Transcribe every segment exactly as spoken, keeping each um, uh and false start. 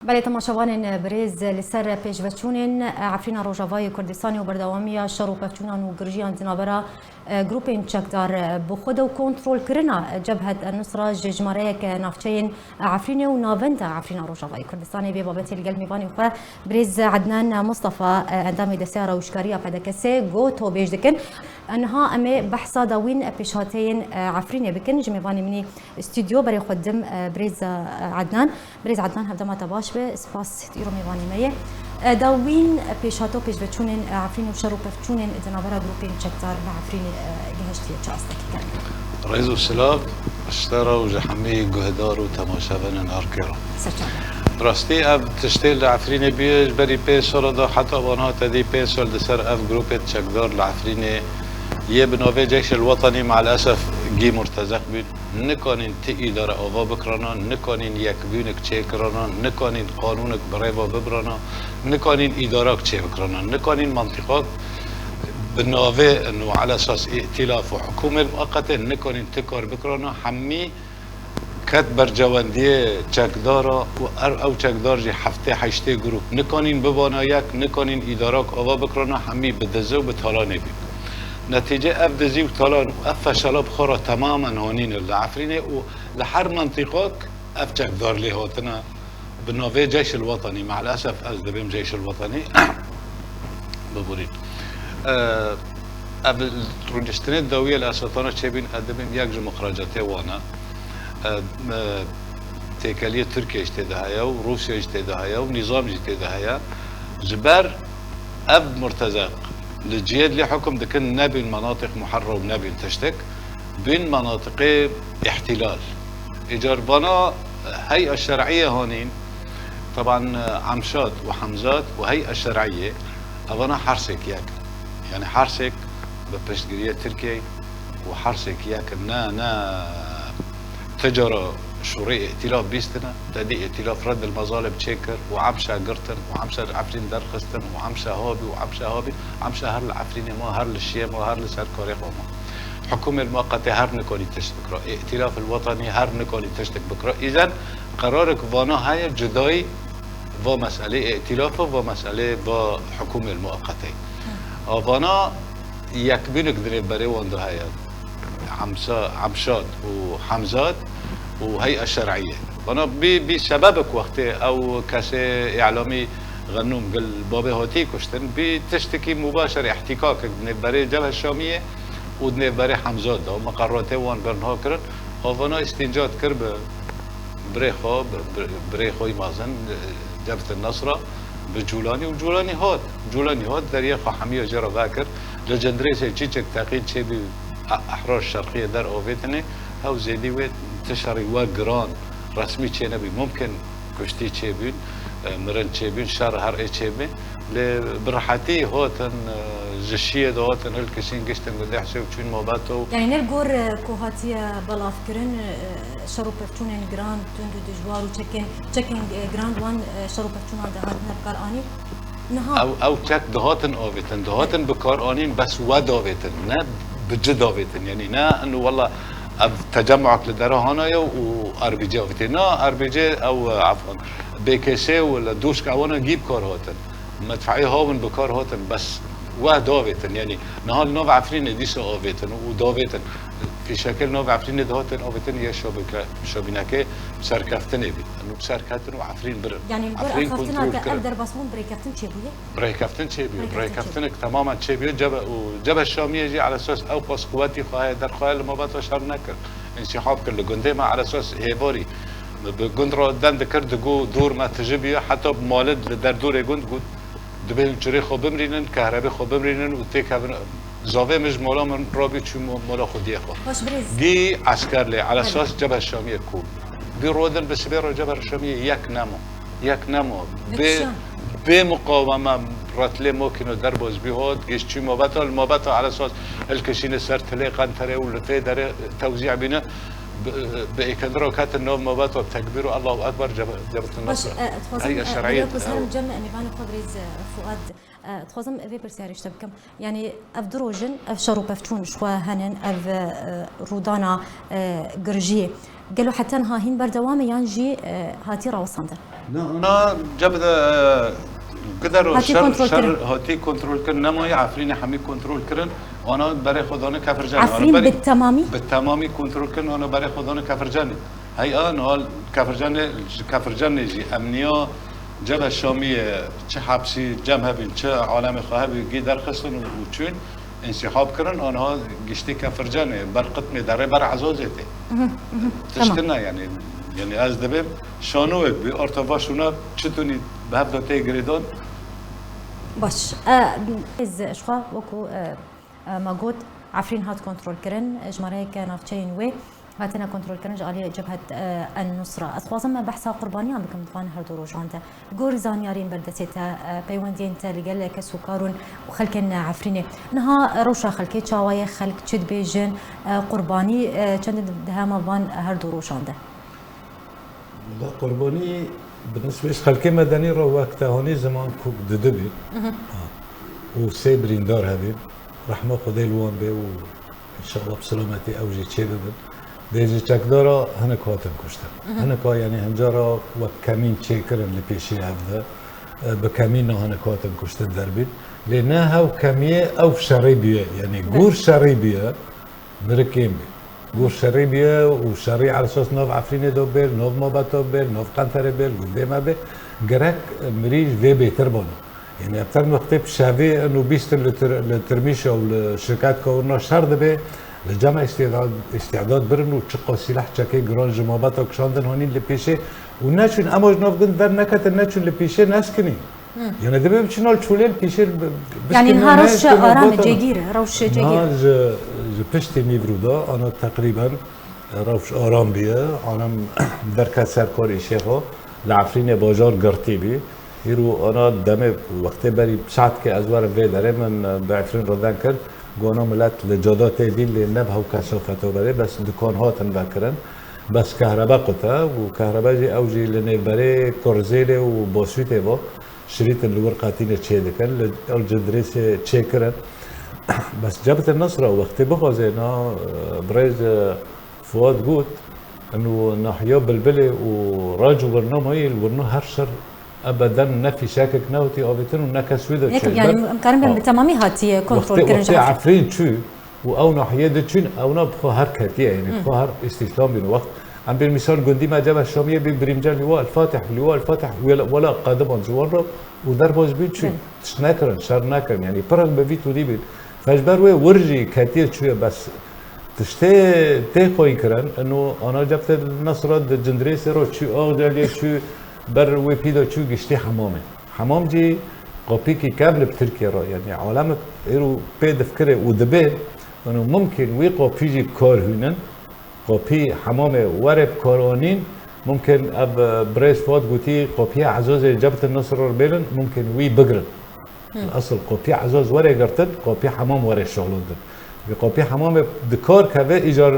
Belê temaşevanên birêz, li ser pêşveçûnên Efrîna Rojavayê Kurdistanê û berdewamiya şer û pevçûnan û girjiyan di navbera, e, grûpên çekdar, e, bi xwe de û kontrolkirina Cebhet Nusra ji jimareyek navçeyên Efrînê û navenda Efrîna Rojavayê Kurdistanê vê babetê li gel mêvanê xwe birêz Ednan Mustafa, e, endamê Desteya Rewşkarîya P D K S got û bêj dikin. Niha em ê behsa dawîn pêşhateyên, e, Efrînê bikin. Ji mêvanê min î stûdyo berê xwe didim, e, birêz, e, Ednan. Birêz Ednan, hevdema te baş be, spas îro mêvanê me ye. E, dawîn pêşhato pêşveçûnên, e, Efrîn û şer û pevçûnên di navbera grûpên çekdar bi Efrînê, e, gihiştiye çi astekî kevnî? Rêz û silav ji te re û ji hemî guhdar û temaşevanên Arke re. Serçava. Bi rastî ev tiştê li Efrînê bûye ji berî pênc sala de heta vana te dî pênc sal di ser ev grûpê çekdar li Efrînê yê bi navê Ceyşil Wetanî me'lesef gî murtezeq bûn. Nikanîn ti îdare ava bikirana, nikanîn yekbûnik çêkirana, nikanîn qanûnik bi rê ve bibirana, nikanîn îdarak çêbikirana, nikanîn mentiqak bi navê û ala esas îtilaf û hikûmê mueqetê nikanîn ti kar bikirana, hemî ket bercewendiyê çekdara û er, ew çekdar jî heftê heştê grûp nikanîn bibana yek, nikanîn îdarak ava bikirana, hemî bi dizî û bi talanê bîn. Netîce ev dizî û talan û ev feşela bi xwe re temamen hanîne li Efrînê û li her mentiqak ev çekdar lê hatine. Bi navê Ceyşil Wetanî, me'lesef ez dibêm Ceyşil Wetanî, biborîn. Ev rûniştinê dawiyê li Esetana çêbîn, ez dibêm yek ji muxracatê wan e. Têkeliyê Tirkiye jî tê de heye û Rûsya jî tê de heye û nîzam jî tê de heye. Ji ber ev murtezeq li cihê dilê hukum dikin, nebîn menatiq muharrer û nebîn tiştek, bîn menatiqê îhtîlal. Îcar vana hey'a şer'iyê hanîn, teban Emşad û Hemzat û hey'a şer'iyê, evana hersêk yek. Yani hersêk bi piştgiriyê Tirkiyeyê û hersêk yek ne, ne ti cara şûrê îtilaf bîstine, te dî îtilaf red il mezalim çêkir û Emşa girtin û Emşa ji Efrîn derxistin û Emşa habî û Emşa habî, Emşa her li Efrînê ma, her li Şiyê ma, her li ser karê xwe ma. Hikûmê mueqetê her nikanî tişt bikira. Îtilaf el Wetanî her nikanî tiştek bikira. Îzen qerarik vana heye cudayî va meselê îtilafê, va meselê va hikûmê mueqetê. A vana yekbînik di nêvberê wan de heye. Emsa, Emşad û Hemzat û hey'a şer'iyê. Vana bî, bî sebebek wextê ew kesê îlamî Xenûm Gil babê hatî kuştin, bî tiştekî mubaşer îhtîkakek di nêvberê Cebhe Şamiyê û di nêvberê Hemzat de û miqerratê wan berniha kirin, a vana îstîncad kir bi birê xwe, bi, bi, birê xwe yî mezin, e, Cebhete Nesra, bi Cûlanî û Cûlanî hat. Cûlanî hat, deriyê xwe hemiya jê re vekir. Li Cindirêsê çîçek teqîn çêbî, e, Ehrar Şerqiyê der avêtinê, hew zêdî wê ti şerî we giran, resmî çênebî. Mumkin kuştî çêbûn, e, mirin çêbûn, şer her ê çêbê. Lê bi rehetî hatin, e, ji Şiyê de hatin hilkişîn, giştin gundê Hesê û çûn Mobeto. Yani ne li gor, e, ku hatiye belavkirin, e, şer û pevçûnên giran, tund û dijwar û çekên, çekên, e, giran wan, e, şer û pevçûnan de hatine bikaranîn. Niha ew, ew çek dihatin avêtin, dihatin bikaranîn, bes we davêtin, ne bi ci davêtin. Yani ne inu wela ev tecemmuak li dera hanaye û R B G avêtê. Na, R B G ew, e, efwan, B K S û li dûşk ewana gî bi kar hatin. Medfeî hawin bi kar hatin, bes weh davêtin. Yanî niha li nav Efrînê dîsa avêtin û davêtin. Fîşekê li nav Efrînê dihatin avêtin, yê şabîke-, şabînekê serkeftinê bî. Û serketin û Efrîn birin. Yanî li gor Efrîn ev xeftina kontrol te ev kirin. Derbasbûn bi rêkeftin çêbûye? Bi rêkeftin çêbûye. Bi rêkeftin çêbûye. Rêkeftinek temamen çêbûye. Cebe-, û Cebhe Şamiyê jî elesas ew qas quwetî xwe heye derxwaye li mabeta şer nekir. Însîhab kir li gundê me elesas hêvarî. Bi gund re dem dikir, digot dûr me tije bûye, heta bi malê li derdorê gund got, dibê hûn çirê xwe bimrînin, kehrebê xwe bimrînin û têkevin. Zavê min ji mala min rabî çû mo-, mala xwediyê xwe. Baş birêz. Gî esker lê, elesas Cebhe Şamiyê kom. Gî rodin bi sibê re Cebhe Şamiyê yek nemo. Yek nemo. Bê, bê muqaweme retilê mokîno derbas bî hot, gêş çû mabeta, li mabeta elesas hilkişînê ser tilê qenterê û li fê derê tewzî bîne. Bi, bi êkendira ketin nav mabeta tekbîr û Allahu Ekber, ceb-, cebtin Baş, nasr. E, dixwazim, Hey, e, şer'iyet, Diyar Kuzherim ew. Cem, e, mêvanê xwe birêz, e, Fuad, e, dixwazim vê pirsyarê ji te bikim. Yanî ev du roj in, ev şer û pevçûn ji xwe henin, ev, e, rûdana, e, girjiyê. Gelo heta niha hîn berdewam e yan jî e, hatî rawestandin? Na, na cebde e, gidero Hatî şer, kontrol şer kirin. Hatî kontrol kirin, nemayî Efrînê hemî kontrol kirin. Ana berê xwe dane Kefircanê. Ana Efrîn berê bi temamî? Bi temamî kontrol kirin, ana berê xwe dane Kefircanê. Hey a, niha Kefircanê, ji Kefircanê jî emniya cebe Şamiyê çi hepsî cem hebîn, çi alemê xwe hebî gî derxistin û, û çûn. Însîhab kirin, aniha giştî Kefircanê, ber Qitmê, derê ber Ezazê tê. Tişt Tamam. tine yani. Yani ez dibêm şanoyek bî, arta va şûna çi tunî bi hev de tê girêdan. Baş. E, ez ji xwe wekû e, e, me got, Efrîn hat kontrol kirin, jimareyeke navçeyên wê hatine kontrolkirin ji alî Cebhet e, En Nusra. Ez dixwazim me behsa qurbaniyan bikim di van her du rojan de. Gor zanyariyên berdestê te, e, peywendiyên te li gel kesûkarûn û xelkên Efrînê. Niha rewşa xelkê çawa ye, xelk çi dibêjin, e, qurbanî e, çend dihe me van her du rojan de? Wela qurbanî bi nisbê ji xelkê medenî re wek te hanî ziman ku di du bî. Ha. Û sê birîndar hebî. Rehma Xwedê li wan bê û înşallah bi silametî ew jî çê bibin. Dê ji çekdara hinek hatin kuştin. Hinek a, yanî hemcara wek kemîn çêkirin li pêşî hev de. E, bi kemîn hinek hatin kuştin derbîn. Lê ne hew kemiyê ew şerî bûye. Yanî gûr şerî bûye, mirikên bî. Gûr şerî bûye û şerî ersas nav Efrînê de bêr, nav Mabeta bêr, nav Qenterê bêr, gundê me bê. Gerek mirî ji vê bêtir bano. Yanî ev ter wextê bi şevê in û bîstin li tir-, li tirmîşa û li şirketka urna şer dibe, li cem îstîdad, îstîdad birin û çiqa sîleh çekê giran ji mabeta kişandin hanîn li pêşê û neçûn, ema ji nav gund derneketin, neçûn li pêşê neskinî. Yanî dibe biçin al çolê li pêşê bi-, Yanî biskinin niha rewş neyê, aram e, gotin. Cêgîr e, rewş cêgîr e. Niha ji, ji piştî Nîvro de, ana teqrîben rewş aram bûye, anem derket ser kor îşê xwe, li Efrînê bajar girtî bî. Îro ana demê wextê berî saetkê ez werim vê derê, min bi Efrîn re deng kir, gona milet li cada tê bîn lê ne bi hew kesafeta berê, bes dukan hatin vekirin, bes kehrebe qute û kehrebe jî ew jî li nêvberê Kurzêlê û Basûtê ve şirîtin li wir qetînê çê dikin, li ew cindirêsê çêkirin. Bes Cebhete Nusra wextê bixwaze na, e, birêz, e, Fuad got, eno nahiya Bilbilê û Rac û Wirna mayî, li Wirna her şer ebeden ne fîşekek nehatiye avêtin û ne kes wê de Yek, çêber. Yani em karin bêjin Ha. bi temamî hatiye kontrol Wextê, kirin ji wextê Efrîn. Efrîn çû, û ew nahiyê diçûn, ewna bi xwe her ketiye, yanî bi xwe her îstîslam bîn. Wext em bên mîsal gundî me Cebel Şamiyê bî birîmce Lîwa El Fatih, Lîwa El Fatih wela, wela qediban ji wan re û derbas bîn çûn. Belê. Tişt nekirin, şer nekirin, yanî pirek bi vî tûdî bîn. Fe ji ber wê wir jî ketiye çûye, bes tiştê tê xweyî kirin, ino ana Cebhete Nusra di Cindirêsê re çû, Axceliyê çû, ber wê pî de çû giştî hemamê. Hemam jî qapîkî kevn bi Tirkiye re, yanî alemek êro pê difikire û dibê, ino mumkin wî qapî jî bi kar hûnin, qapî hemamê were bi kar anîn, mumkin ev, e, birêz Fuad gotî, qapiya Ezazê Cebhete Nusra re bêlin, mumkin wî bigirin. Hı. Esil qapiya Ezaz were girtin, qapiya hemam were şixulindin. Wî qapiya hemamê di kar keve, îcar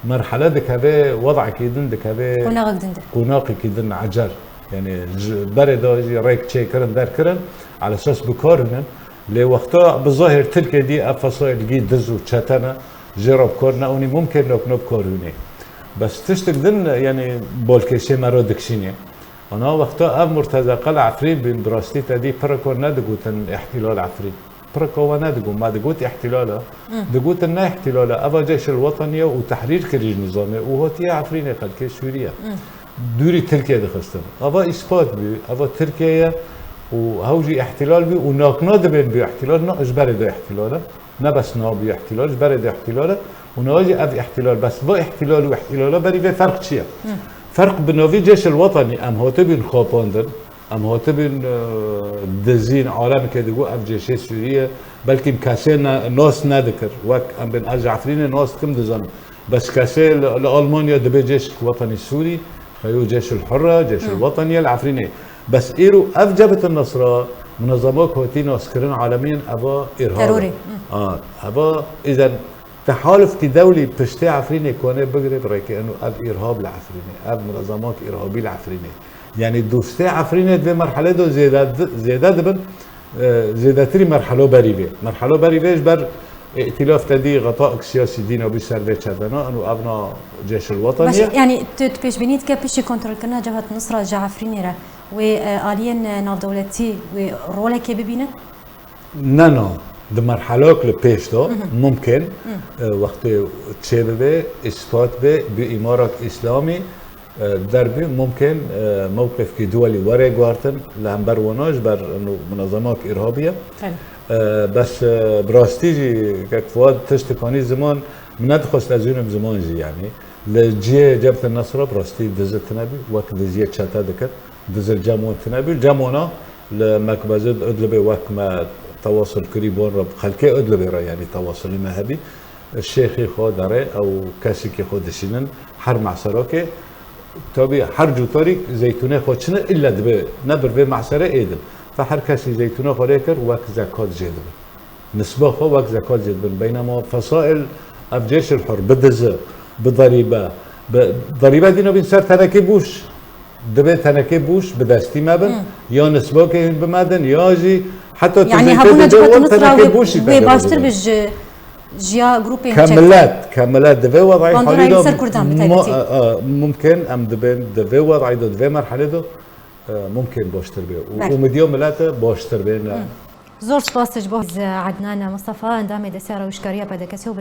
merhele dikeve wedekî din dikeve Qonaxek din de. Qonaxekî din ecel. Yanî ji berê de jî rêk çêkirin, derkirin, elesas bi kar hûnin. Lê wexta bi zahir Tirkiye dî ev fesail gî diz û çete ne, jê re bi kar neûnî mumkin nok nok kar hûnê. Bes tiştik din, yanî bolkêşê me re dikşînê. Ana wexta ev murtezeqe li Efrîn bîn, bi rastî te dî pireko nedigotin îhtîlal Efrîn. Pireko we nedigot, me digot îhtîlal e. Digotin ne îhtîlal e, eva Ceyşil Weteniye û tehrîr kirî ji nizamê û hatiye Efrînê xelkê Sûriye. Dûrî Tirkiye dixistin. Eva îspat bû, eva Tirkiye ye û hew jî îhtîlal bû û nakna dibên bû îhtîlal, na ji berê de îhtîlal e. Ne bes niha bûye îhtîlal, ji berê de îhtîlal e û niha jî ev îhtîlal, bes va îhtîlal û îhtîlala berî vê ferq çi ye? Ferq bi navî Cêşil Wetenî em hatibûn xapandin, em hatibûn, e, dizîn, alemekê digot ev cêşê Sûrî ye, belkî kesê ne, nas nedikir, wek em bên ez ji Efrînê nas dikim dizanim. Bes kesê li, li Almanya dibê Cêşik Wetenî Sûrî, xeyo Cêşil Hurre, Cêşil Wetenî ye li Efrînê. Bes îro ev Cebhetin Nusra, munezema ku hatî naskirin alemiyên eva îrhab e. Terorê. A, eva îzen tehalufkî dewlî piştê Efrînê kone bigire birêke eno ev îrhab li Efrînê, ev munezema ku îrhabî li Efrînê. Yanî dostê Efrînê di vê merhelê de zêde di-, zêde dibin, e, zêdetirî merhelo berî vê. Merhelo berî vê ji ber Îtilaf te dî xetak siyasî dîna bî ser vê çetena, û evna Cêşil Baş, Wetaniye. Yani tu, tu pêşbînî dike piştî kontrolkirina Cebhet Nusra ji Efrînê re wê e, aliyên e, navdewletî wê rolekê bibînin? Nena, di merhelak li pêş de mumkin e, wextê çêbibe, îspat be, bi îmarak îslamî e, derbî, mumkin e, mewqifkî duwelî were guhartin li hember wana ji ber eno munazemak îrhabî ye. Belê. E, Bes e, bi rastî jî kek Fuad tiştikanî ziman, min nedixwest ez hûnim ziman jî, yanî li cihê Cebhete Nusra bi rastî dizi tine bî, wek diziyê çete dikir, dizi li cem wan tine bî. Cem wana li Mekbezê di Idlibê wek me tewasul kirî, bon re bi xelkê Idlibê re, yanî tewasulê me hebî. Şêxê xwe derê ew kesekî xwe dişînin her meserakê. Tabî her cutarîk zeytûnê xwe çine îlle dibe ne bir vê meserê êdin. Fe her kesî zeytûna xwe lê kir, wek zekat jê dibe. Nisba xwe wek zekat jê dibin. Beynema fesail ev Cêşil Hur bi dizi, bi derîbe, bi derîbe dîna bîn ser tenekê bûş. Divê tenekê bûş bi destî me bin. Ya nisbakê hûn bi me din, ya jî heta tu Yani zeytê hebûna didê Cebhete wan Nusra tenekê wê, bûşî wê te baştir dibin. Bi ji jiya grûpên Ke çek. Milet, ke milet di vê wedayê Bandora halî yê de ser Kurdan bi mu- taybetî. e, e, mumkin em dibên di vê wedayê de, di vê merhelê de e, mumkin baştir bê. Û Belê. Umidiya milet e baştir bê, ne. Zor spas ji bo Ednan Mustafa, endamê desteya rewişkariya P D K S û